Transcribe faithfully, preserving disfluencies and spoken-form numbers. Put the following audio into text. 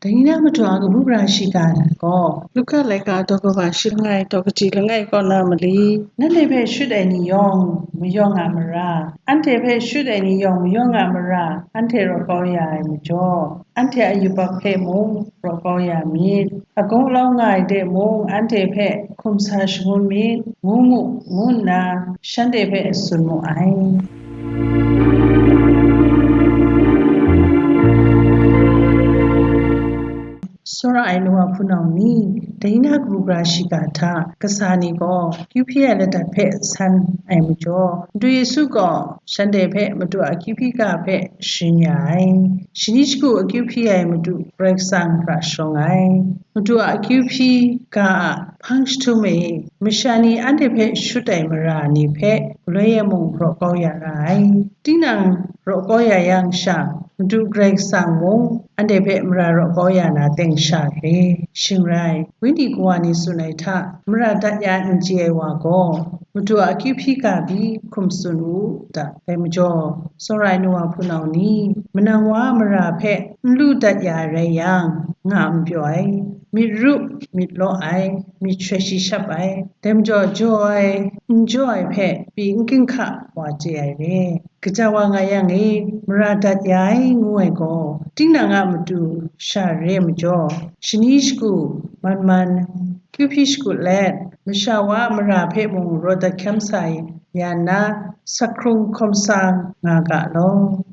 Dai ni na matu a kabu gara shiga gaw, Luka laika daw kaba shi langai, daw kaji langai kaw na mali. Nanhte hpe shut ai ni yawng, mayawng a mara, anhte hpe shut ai ni yawng, mayawng a mara, anhte raw kau ya ai majaw, anhte a yubak hpe mung raw kau ya myit. Agaw lau nga ai de mung, anhte hpe hkum sa shangun myit, ngu mu, ngu nna shanhte hpe tsun mu ai. Tsawra ai nu wa hpunau ni, dai ni na kabu gara shiga hta kasa ni gaw akyu hpyi ai ladat hpe san ai majaw, Madu Yesu gaw shanhte hpe Madu a akyu hpyi ga hpe sharin ya ai. Shani shagu akyu hpyi ai Madu Karai Kasang hkra shawng ai. Madu a akyu hpyi ga a hpang jahtum e, masha ni anhte hpe shut ai mara ni hpe galoi e mung raw kau ya ra ai. Tinang raw kau ya yang sha, Madu Karai Kasang mung anhte hpe mara raw kau ya na teng sha re. Shing rai, Wenyi kawa ni tsun ai hta, mara dat ya n chye ai wa gaw, Madu a akyu hpyi ga pyi hkum tsun u ta. Dai majaw, tsawra ai nu wa hpunau ni, manang wa a mara hpe n lu dat ya ai rai yang, nga n pyaw ai, myit rup, myit law ai, myit shoi shi shap ai, dai majaw jaw ai, n jaw ai hpe pyi n ginhka wa chye ai re. Kaja wa nga yang e, mara dat ya ai ngu ai gaw, tinang a matu sha re majaw, shani shagu, man man, akyu hpyi shakut let, masha wa a mara hpe mung raw dat hkyam sa ya nna, sakhkrung hkawm sa nga ga law.